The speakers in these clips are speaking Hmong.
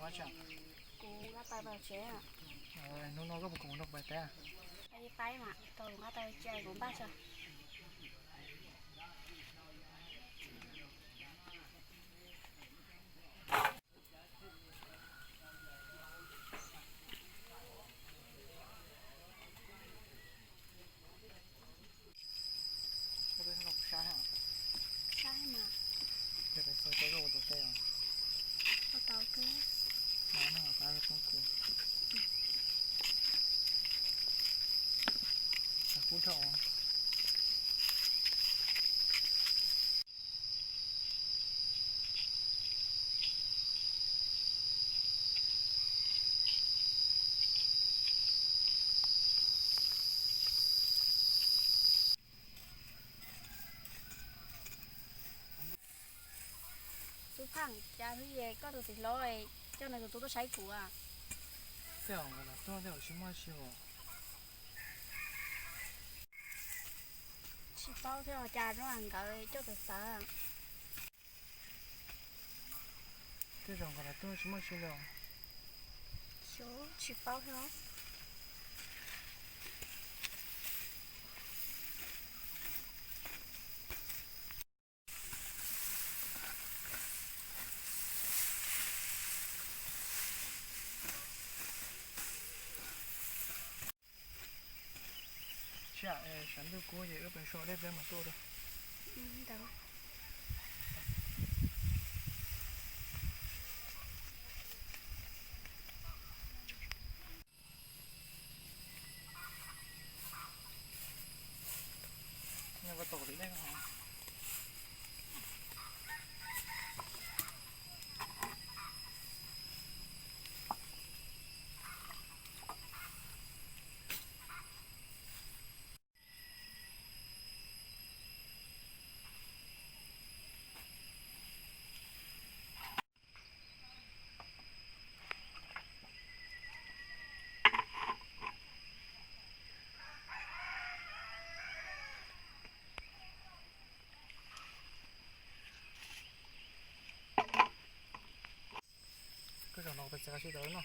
Kuv nqa taws los tsev. Hnub no koj puas kom kuv nrog kuv pais teb? Pais mas, tau kuv nqa taws tsev kuv npaj tso. Sab mas. Ua tau kawg. Kub dhau. Tub Pheej, cas hnub no koj tus txiv hlob coj nws tus tub tuaj saib kuv? Tej zaum nkawd los tuaj, tej zaum tsis muaj dab tsi os. Tsis paub thiab, cas zoo nkawd coj txawv txawv. Tej zaum nkawd los tuaj tsis muaj dab tsi li os. Tsis paub thiab. Sawv ntuj kub ces wb pem so dej peb mam tuaj rau. Koj zaum no peb txiav qab sib tau no.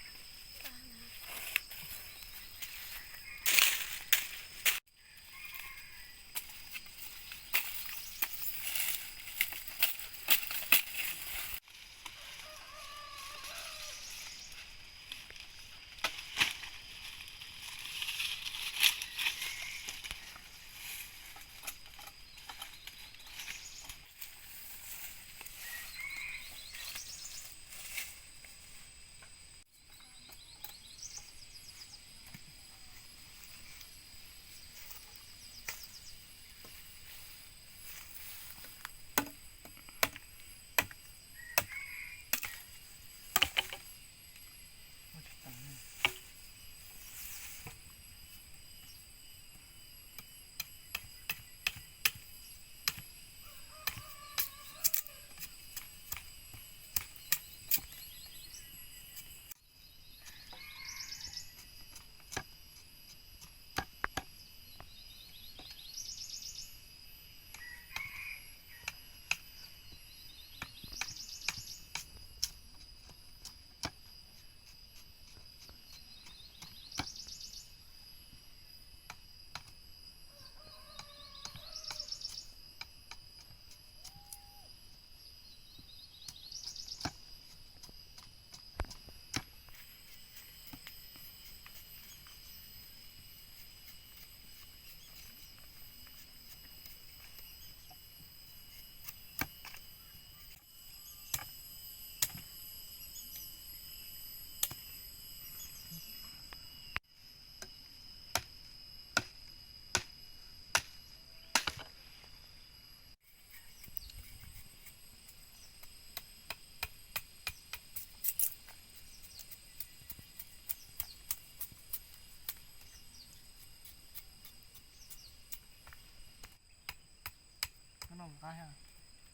Qab no mus qab thiab.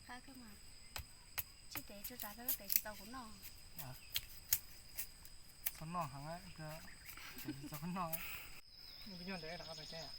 Qab kawg mas. Tsis tes tsuas tsav koj tes tsis tau kuv noj. Txhob noj heev, txhob noj. Nws nyob ntawd rov qab pem teb.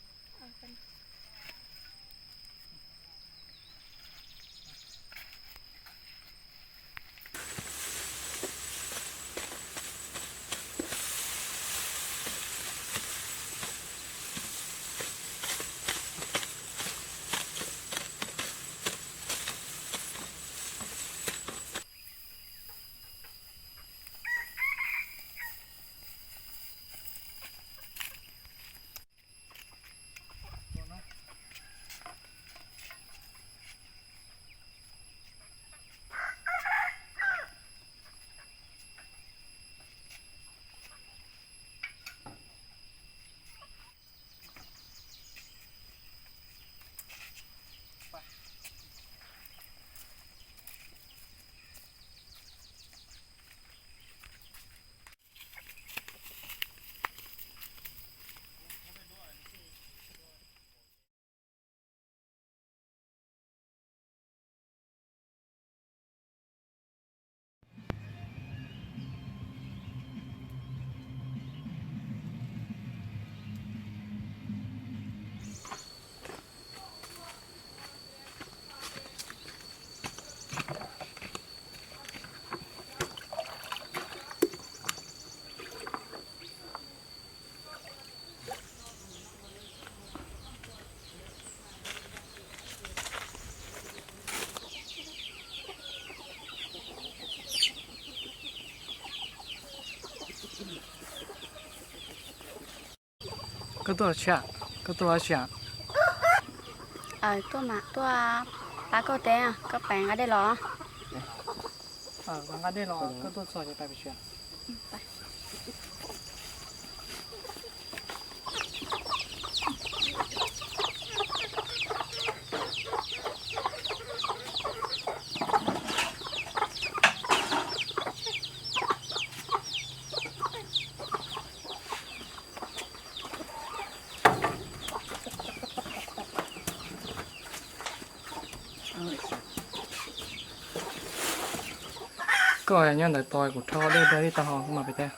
Koj tuaj tsi? Koj tuaj tsi? Tuaj mas tuaj pab koj teb, koj pab nqa dej los. Nqa dej los, koj tuaj txog ces pab pem tsi. Koj nyob ntawd tos kuv rho dej rau ib tag hos kuv mam pem teb.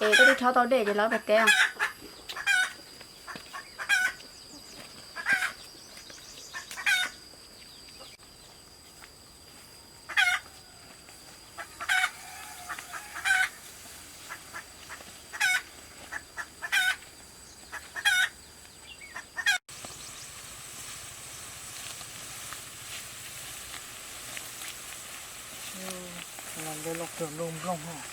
Es koj twb rho tau dej ces los pem teb. Los nplej loj kawg nplooj nplooj os.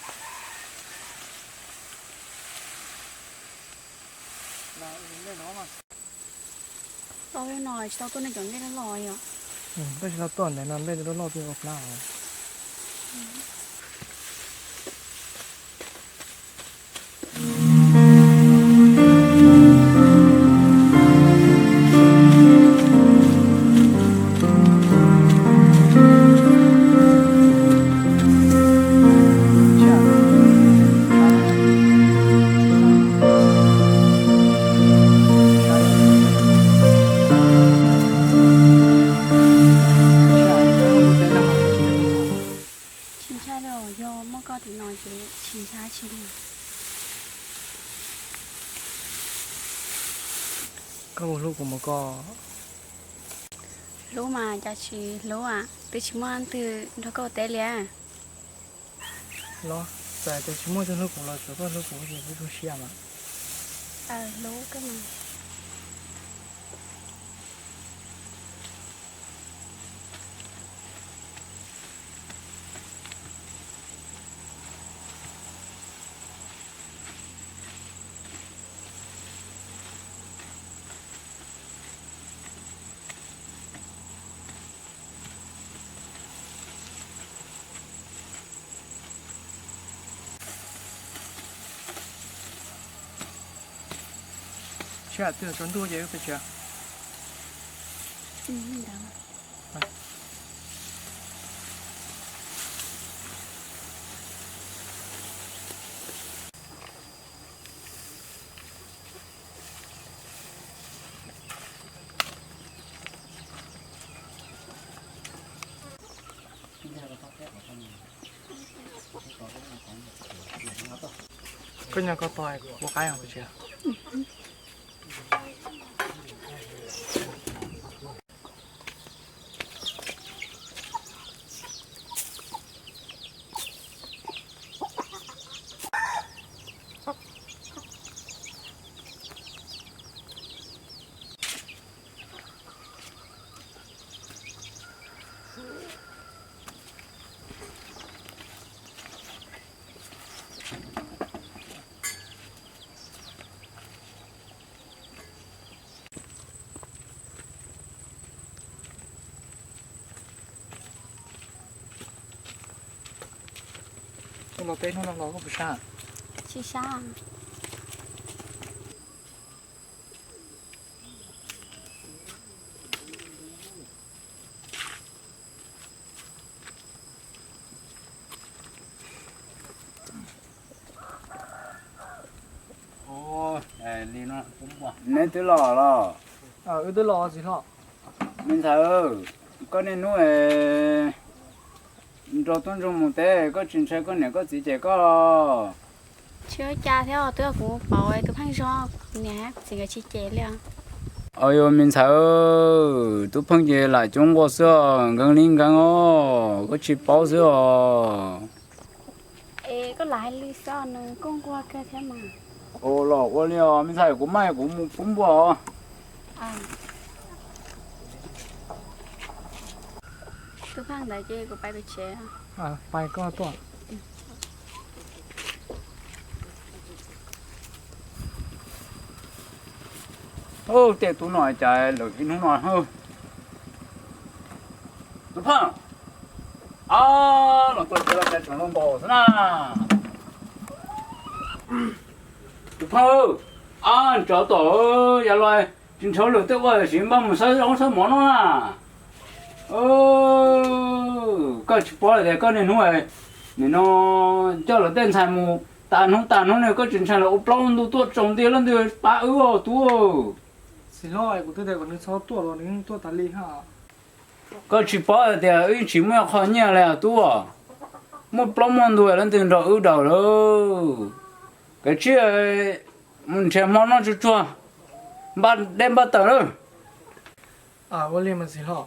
Tau lub no tsis tau tuaj nej cov nplej loj loj yom. Tab sis los tuaj ntawm no nplej loj loj twb ua plab os. Tsis ntshai li os, yog muaj koj tim no ces tsis ntshai tsi li. Koj puas hlub kuv mas koj? Hlub mas cas tsis hlub, twb tsis muaj leej twg nrog koj ua teb li. Los txawm tias tsis muaj leej twg hlub kuv los tsuav koj hlub kuv ces kuv zoo siab mas. Hlub koj mas. Tsis hais twb tsaus ntuj ces wb pem tsev. Koj nyob koj tos ua qaib os tsis? Koj los teb hnub no los koj puas sab? Tsis sab. Neb twb los los? Wb twb los txiv hlob. Me ntxhais, koj niaj hnub nrog tub ntsuag mus teb, koj tsis ntshai koj niam koj txiv cem koj? Tsis ua cas thiab, twb yog kuv paub tus pheej zog, kuv niam kuv txiv nkawd tsis cem li. Au yog me ntxhais, tub pheej ces lam coob nquag xwb os, nkees li nkees os, koj tsis paub xwb os. Es koj lam hais li xwb, nws kuj nquag kawg thiab mas. Ua los ua li os me ntxhais, kuv maj kuv mus pub npua os. Tub pheej ntawd ces kuv pais pem tsev. Pais koj tuaj. Tej tub no cas lawm ib hnub no. Tub pheej, ab, los tuaj tsev los cas tseem hluas nkaus xwb na. Tub pheej, ab, tsov tom, yav los tsis ntshaw lwm tej ua sim npaj mus xawb zaub xawb mov no na. Koj tsis paub tias koj niaj hnub nim no coj lawv tej ntxhais mus tas hnub tas hnub ne, koj tsis ntshai lawv ua plaub ua ntug tuaj tsaus nti leej twg pab wb os tub. Txiv hlob, kuv twb tias kom nws txhob tuaj los nws tuaj tas li hab. Koj tsis paub hais tias wb tsis muaj ib qho nyiaj li os tub. Muaj plaub muaj ntug leej twg nrog wb daws lawm. Kav tsij mus nrhiav hmo noj tsuag tsuag, npaj dej npaj taws lawm. Ua li mas txiv hlob.